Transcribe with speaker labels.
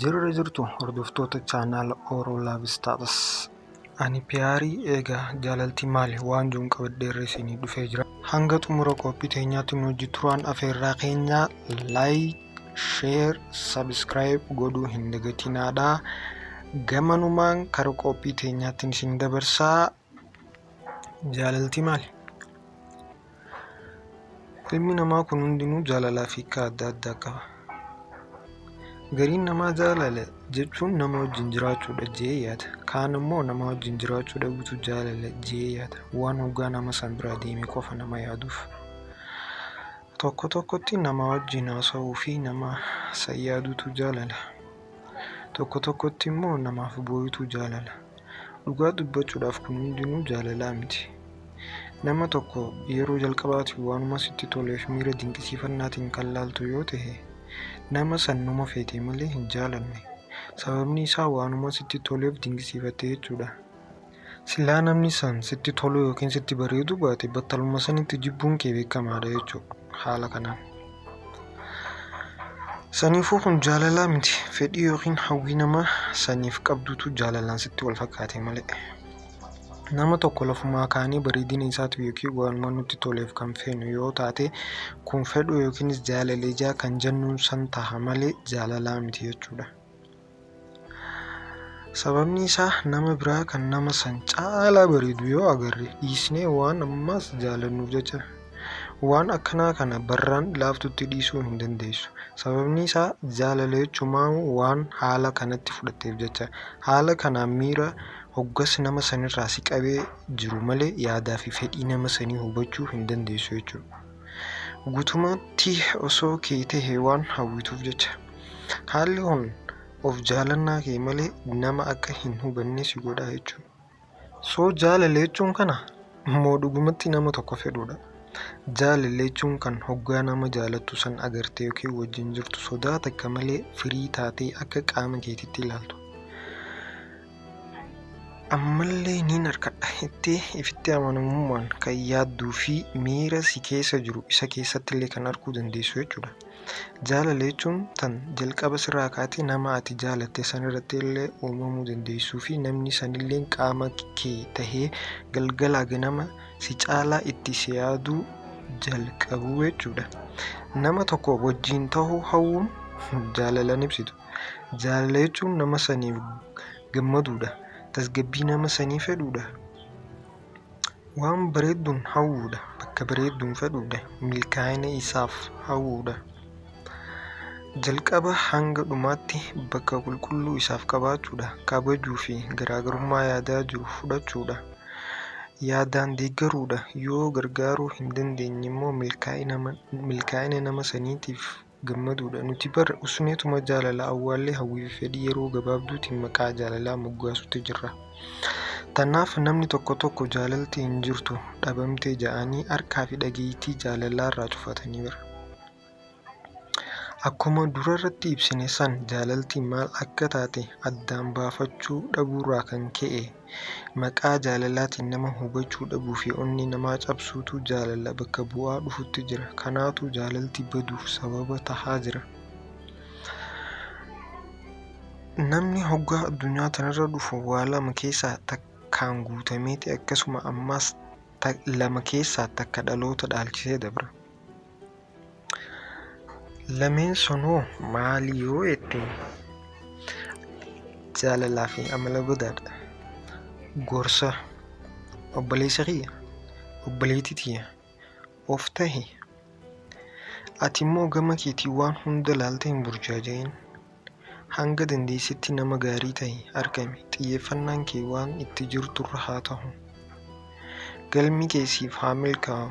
Speaker 1: Jirra jirtu hordoftoota chaanaala Oro Love Status. Ani Piyaarii eegaa jaalalti maali waan jiruun qabadheerra isinii dhufee jira. Hanga xumura qophii teenyaatti nu hojii turaan afeerraa keenyaa like, share, subscribe godhuu hin dagatinaadha. Gamanumaan kara qophii teenyaatti isin dabarsaa. Jaalalti maali? Ilmi namaa kun hundinuu jaalalaa fi hiika adda addaa qaba. Gariin namaa jaalala jechuun nama wajjin jiraachuudha jee yaada. Kaan immoo nama wajjin jiraachuu dhabuutu jaalala jee yaada. Waan hoggaa nama san biraa deeme qofa nama yaaduuf. Tokko tokkotti nama wajjin haasa'uu fi nama san yaaduutu jaalala. Tokko tokkotti immoo namaaf boo'utu jaalala. Dhugaa dubbachuudhaaf kun hundinuu jaalalaa miti. Nama tokko yeroo jalqabaatiif waanuma sitti toleef miira dinqisiifannaatiin kan laaltu yoo ta'e, nama san numa feete malee hin jaalanne. Sababni isaa waanuma sitti toleef dinqisiifatte jechuudha. Silaa namni san sitti toluu yookiin sitti bareeduu baate battaluma sanitti jibbuun kee beekamaadha jechuudha haala kanaan. Saniifuu kun jaalalaa miti. Fedhii yookiin hawwii nama saniif qabdutu jaalalaan sitti wal fakkaate malee. Nama tokko lafumaa kaanee bareedina isaatiif yookiin waanuma nutti toleef kan feenu yoo taate kun fedhuu yookiinis jaalala ijaa kan jennuun san taha malee jaalalaa miti jechuudha. Sababni isaa nama biraa kan nama san caalaa bareedu yoo agarre dhiisnee waan ammas jaalannuuf jecha waan akkanaa kana barraan laaftutti dhiisuu hin dandeessu. Sababni isaa jaalala jechumaa waan haala kanatti fudhatteef jecha haala kanaan miira hoggas nama sanirraa si qabee jiru malee yaadaa fi fedhii nama sanii hubachuu hin dandeessu jechuudha. Guutummaatti osoo kee tahe waan hawwituuf jecha. Haalli kun of jaalannaa kee malee nama akka hin hubanne si godha jechuudha. So jaalala jechuun kana immoo dhugumatti nama tokko fedhuudha. Jaalala jechuun kan hoggaa nama jaalattu san agartee yookiin wajjin jirtu sodaa takka malee firii taatee akka qaama keetitti ilaaltu. Ammallee niin harkadha jettee ifitti amanamummaan kan yaadduu fi miira si keessa jiru isa keessatti illee kan arguu dandeessu jechuudha. Jaalala jechuun tan jalqaba sirraa kaatee nama ati jaalatte sanirratti illee uumamuu dandeessuu fi namni sanillee qaama kee tahee galgalaa ganama si caalaa itti si yaaduu jalqabuu jechuudha. Nama tokko wajjin tahuu hawwuun jaalala hin ibsitu. Jaalala jechuun nama saniif gammaduudha. Tasgabbii nama sanii fedhuudha. Waan bareedduun hawwuudha. Bakka bareedduun fedhuudha. Milkaa'ina isaaf hawwuudha. Jalqaba hanga dhumaatti bakka qulqulluu isaaf qabaachuudha. Kabajuu fi garaagarummaa yaadaa jiru fudhachuudha. Yaadaan deeggaruudha. Yoo gargaaruu hin dandeenye immoo milkaa'ina nama saniitiif gammaduudha. Nuti bar usneetuma jaalala awwaallee hawwii fi fedhii yeroo gabaabduutiin maqaa jaalalaa moggaasutti jirra. Tanaaf namni tokko tokko jaalalti hin jirtu dhabamtee ja'anii harkaa fi dhageettii jaalalaarraa cufatanii bara. Akkuma durarratti ibsine san jaalalti maal akka taate addaan baafachuu dhabuurraa kan ka'e maqaa jaalalaatiin nama hubachuu dhabuu fi onnee namaa cabsuutu jaalala bakka bu'aa dhufutti jira. Kanaatu jaalalti baduuf sababa tahaa jira. Namni hoggaa addunyaa tanarra dhufu waa lama keessaa takkaan guutameeti akkasuma ammaas lama keessaa takka dhaloota dhaalchisee dabra. Lameen sunoo maali yoo jette jaalalaa fi amala badaadha. Gorsa obboleessa kiyya, obboleettii tiyya of tahi. Ati immoo gama keetiin waan hunda laaltee hin burjaaja'in. Hanga dandeessetti nama gaarii tahi argami. Xiyyeeffannaan kee waan itti jirturra haa ta'u. Galmi kee siif haa milkaa'u.